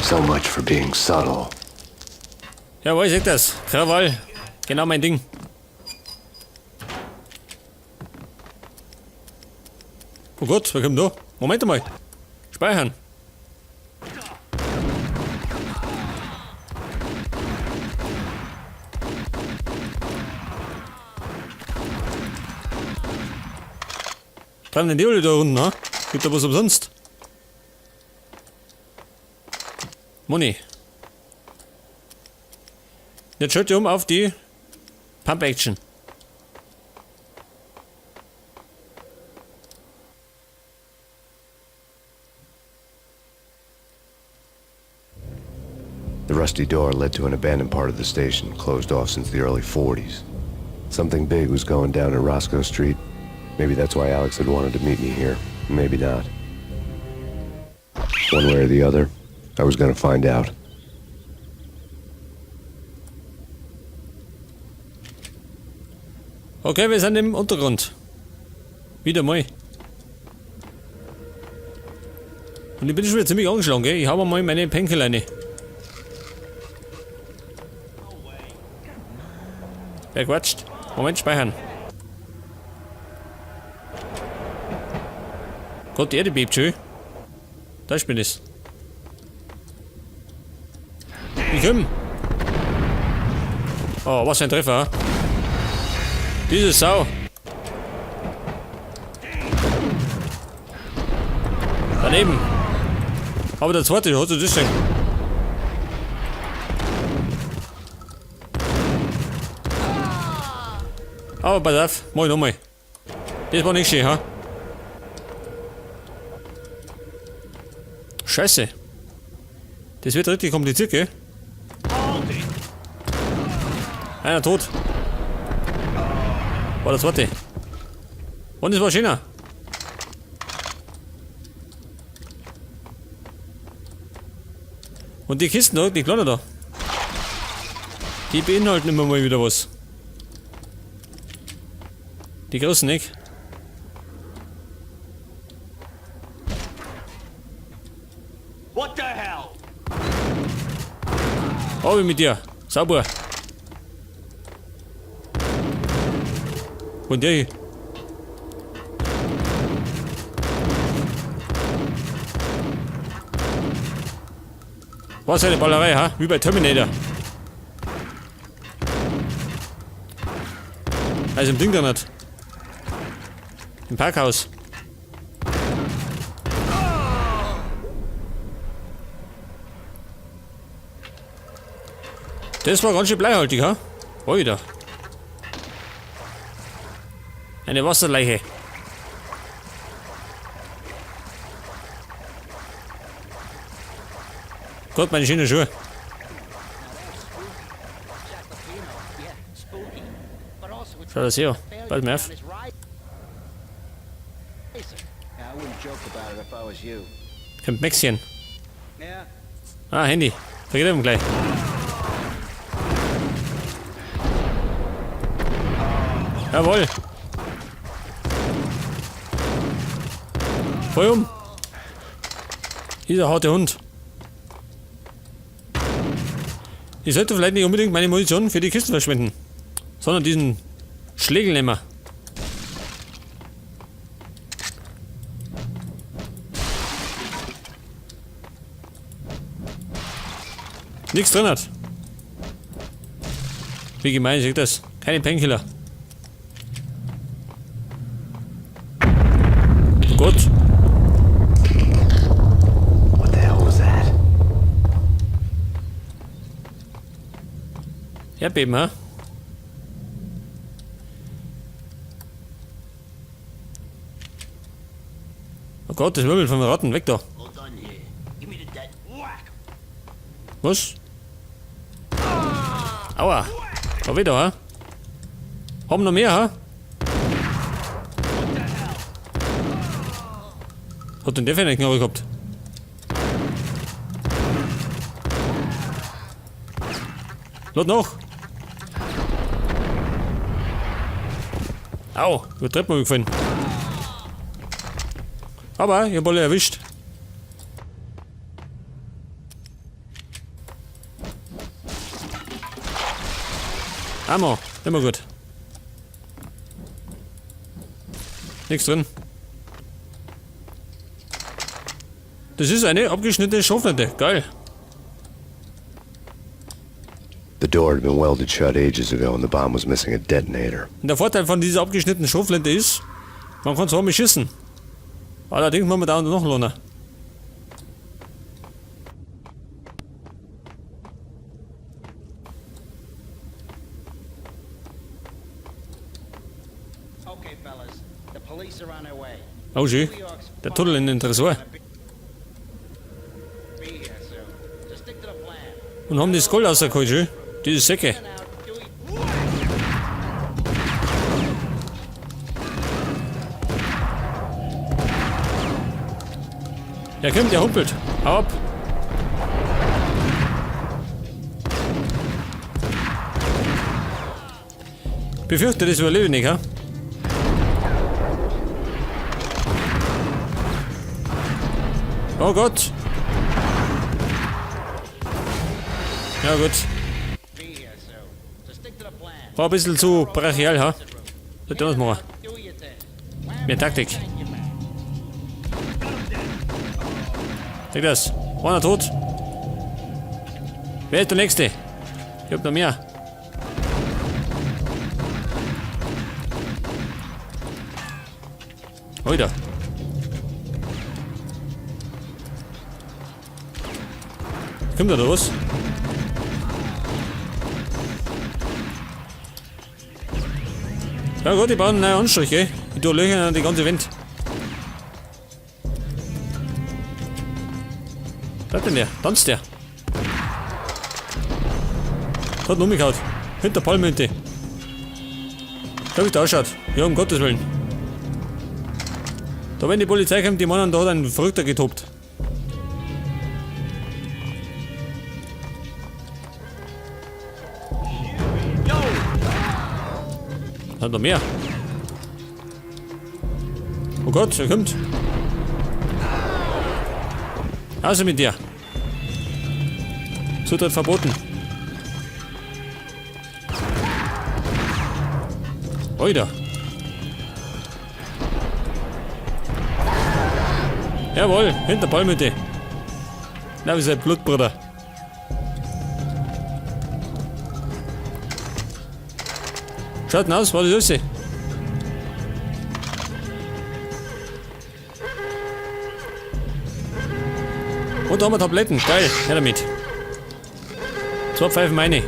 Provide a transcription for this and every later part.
So much for being subtle. Jawohl, seht das. Krawall. Genau mein Ding. Oh Gott, wer kommt da? Moment einmal. Speichern. Treiben denn die alle da unten, ne? Gibt da was umsonst? Money. Jetzt schalte ich um auf die Pump Action. The rusty door led to an abandoned part of the station, closed off since the early 40s. Something big was going down at Roscoe Street. Maybe that's why Alex had wanted to meet me here. Maybe not. One way or the other, I was gonna find out. Okay, wir sind im Untergrund. Wieder mal. Und ich bin schon wieder ziemlich angeschlagen, gell? Ich hau mal meine Painkiller. Wer quatscht? Moment, speichern. Gott, die Erde bebt schön. Da bin ich. Ich komm. Oh, was ein Treffer. Diese Sau. Daneben. Aber der zweite, hat du das denn? Aber pass auf, mach ich nochmal. Das war nicht schön, ha? Scheiße. Das wird richtig kompliziert, gell? Einer tot. War der zweite. Und es war schöner. Und die Kisten da, die kleinen da. Die beinhalten immer mal wieder was. Die großen nicht. What the hell? Hab ich mit dir. Sauber. Und der hier. Was eine Ballerei, ha? Wie bei Terminator. Also im Ding da nicht. Im Parkhaus. Das war ganz schön bleihaltig, ha? Alter. Eine Wasserleiche. Gott, meine schönen Schuhe. Schau das her. Bald mehr auf. Kommt Maxchen. Ah, Handy. Vergiss ihn gleich. Jawohl. Voll um. Dieser harte Hund. Ich sollte vielleicht nicht unbedingt meine Munition für die Kisten verschwenden, sondern diesen Schlegel nehmen. Nichts drin hat. Wie gemein ist das? Keine Painkiller. Oh Gott. What the hell was that? Erdbeben, hä? Oh Gott, das wirbelt von den Ratten. Weg da. Was? Aua. War wieder, hä? Haben noch mehr, hä? Hat denn der für einen Knarre gehabt? Lad noch! Au, über die Treppe gefallen. Aber ich hab alle erwischt. Ammo, immer gut. Nichts drin. Das ist eine abgeschnittene Schrotflinte. Geil. The door had been welded shut ages ago and the bomb was missing a detonator. Und der Vorteil von dieser abgeschnittenen Schrotflinte ist, man kann zwar mit schießen. Allerdings muss man da noch lohnen. Okay, fellas, the police are on their way. Oh schön. New York's Der Tunnel in den Tresor. Be here soon. So stick to the plan. Und haben das Gold rausgeholt, schön. Diese Säcke. In and out, do your Der kommt, der humpelt. Hau ab. Befürchte, das überlebe ich nicht, ha? Oh Gott. Ja gut. be here soon. So stick to the plan. War ein bisschen zu brachial, ha? Sollte anders machen. Do your thing. Mehr Taktik. Thank you, man. Take das. Einer tot. Wer ist der Nächste? Ich hab noch mehr. Alter. Kommt da was? Ja gut, ich baue einen neuen Anstrich, gell? Ich tue Löcher an die ganze Wand. Was hat denn der? Tanzt der? Hat ihn umgehauen. Hinter Palmhütte. Schau, wie der ausschaut. Ja, um Gottes Willen. Da, wenn die Polizei kommt, die meinen, da hat ein Verrückter getobt. Hat noch mehr. Oh Gott, er kommt. Also mit dir. Zutritt verboten. Oida. Jawohl, hinter Palmhütte. Na, wie sein Blutbruder. Schaut denn aus, war das alles? Und da haben wir Tabletten. Geil, her damit. Zwei Pfeifen meine.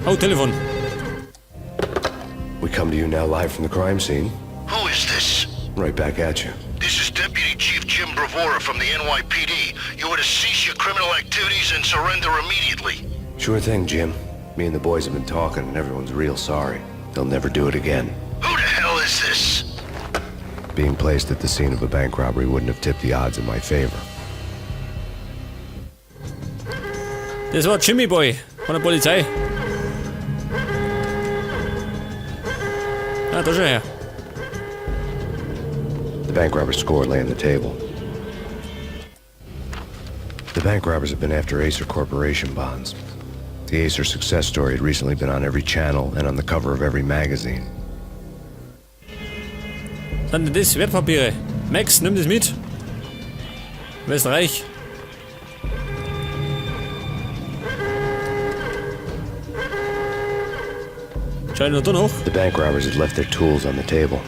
Oh, Telefon. We come to you now live from the crime scene. Who is this? Right back at you. This is Deputy Chief Jim Bravura from the NYPD. You are to cease your criminal activities and surrender immediately. Sure thing, Jim. Me and the boys have been talking and everyone's real sorry. They'll never do it again. Who the hell is this? Being placed at the scene of a bank robbery wouldn't have tipped the odds in my favor. Das war Jimmy Boy von der Polizei. Ah, da schon her. The bank robber's score lay on the table. The bank robbers have been after Acer Corporation bonds. The Acer success story had recently been on every channel and on the cover of every magazine. Sind denn das Wertpapiere? Max, nimm das mit. Du bist reich. Schau noch da noch. The bank robbers had left their tools on the table.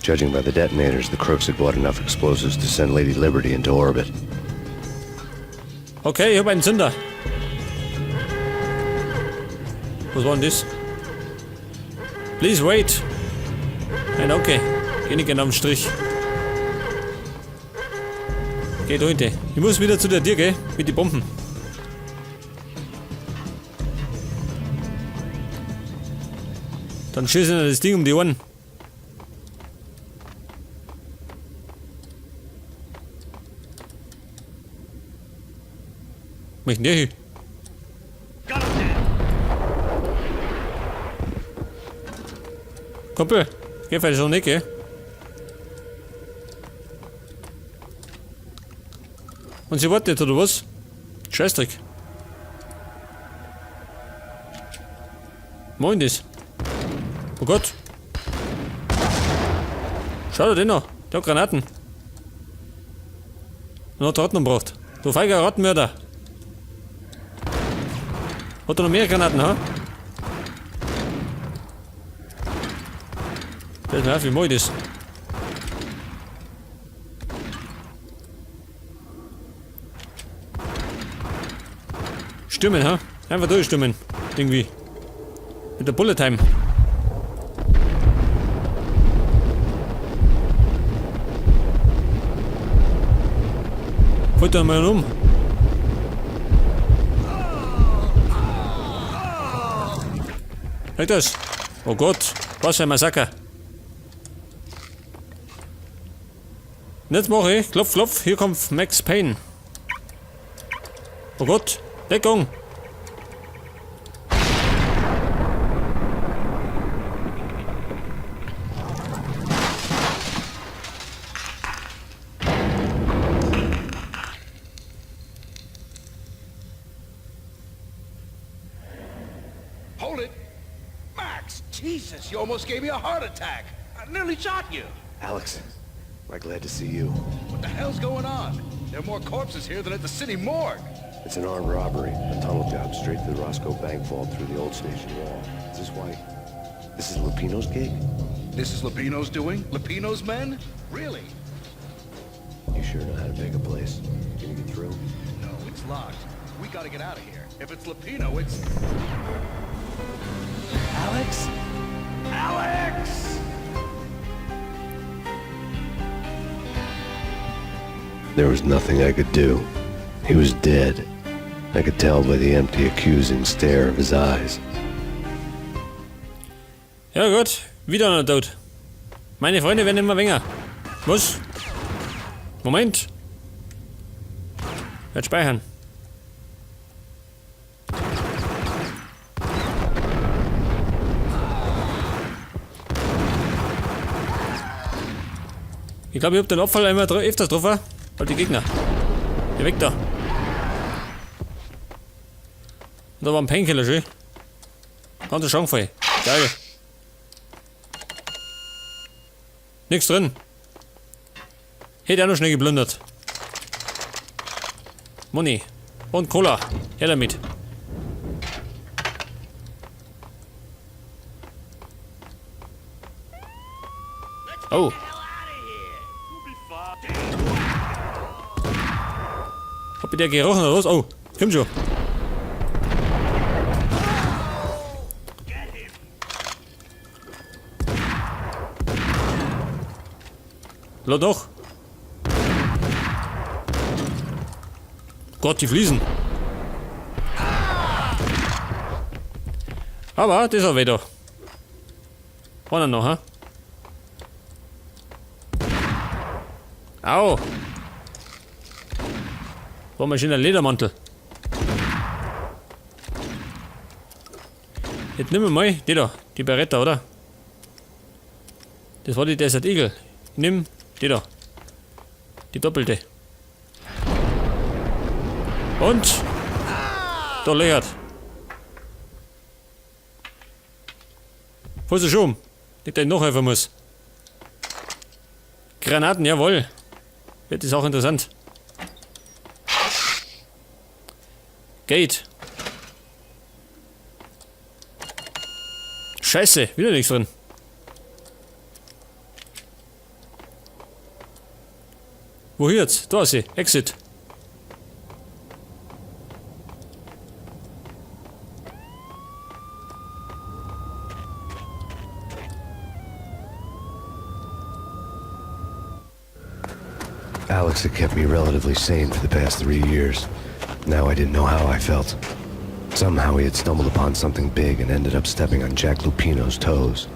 Judging by the detonators, the crooks had bought enough explosives to send Lady Liberty into orbit. Okay, ich habe einen Zünder. Was war denn das? Please wait. Nein, okay. Geh nicht genau am Strich. Geh da hinten. Ich muss wieder zu der Tür, gell? Mit den Bomben. Dann schießen wir das Ding um die Ohren. Wo ist denn der hin? Got him dead. Kumpel, geht vielleicht schon nicht, gell? Und sie wartet, oder was? Scheißdreck. Moin das. Oh Gott. Schau dir den noch. Der hat Granaten. Und hat Ratten umgebracht. Du feiger Rattenmörder. Hat er noch mehr Granaten, ha? Das ist mir wie mach ich das? Stürmen, ha? Einfach durchstürmen. Irgendwie. Mit der Bullet Time. Wollt ihr mal um? Halt das! Oh Gott, was für ein Massaker! Und jetzt mache ich, klopf, klopf, hier kommt Max Payne. Oh Gott, Deckung! Hold it! Max! Jesus, you almost gave me a heart attack! I nearly shot you! Alex, am I glad to see you. What the hell's going on? There are more corpses here than at the city morgue! It's an armed robbery, a tunnel job straight to the Roscoe Bank vault through the old station wall. Is this why? This is Lupino's gig? This is Lupino's doing? Lupino's men? Really? You sure know how to pick a place. Can you get through? No, it's locked. We gotta get out of here. If it's Lupino, it's... Alex? Alex! There was nothing I could do. He was dead. I could tell by the empty, accusing stare of his eyes. Ja gut, wieder einer tot. Meine Freunde werden immer weniger. Was? Moment. Werd speichern. Ich glaube, ich hab den Abfall immer öfters drauf, weil die Gegner. Geh weg da. Und da war ein Painkiller, schön. Ganze Schrank voll. Geil. Nix drin. Hätte auch noch schnell geplündert. Money. Und Cola. Her damit. Oh. Hab ich der gerochen oder was? Oh, kommt schon. La doch. Gott, die Fliesen. Aber das ist wieder. Einer noch, hä? Au! War mal schöner Ledermantel. Jetzt nehmen wir mal die da, die Beretta, oder? Das war die Desert Eagle. Nimm die da. Die doppelte. Und da löchert. Wo ist er schon? Nicht, dass ich nachhelfen muss. Granaten, jawohl. Wird ist auch interessant. Gate. Scheiße, wieder nichts drin. Wo jetzt? Da ist sie. Exit. Alex had kept me relatively sane for the past 3 years. Now I didn't know how I felt. Somehow he had stumbled upon something big and ended up stepping on Jack Lupino's toes.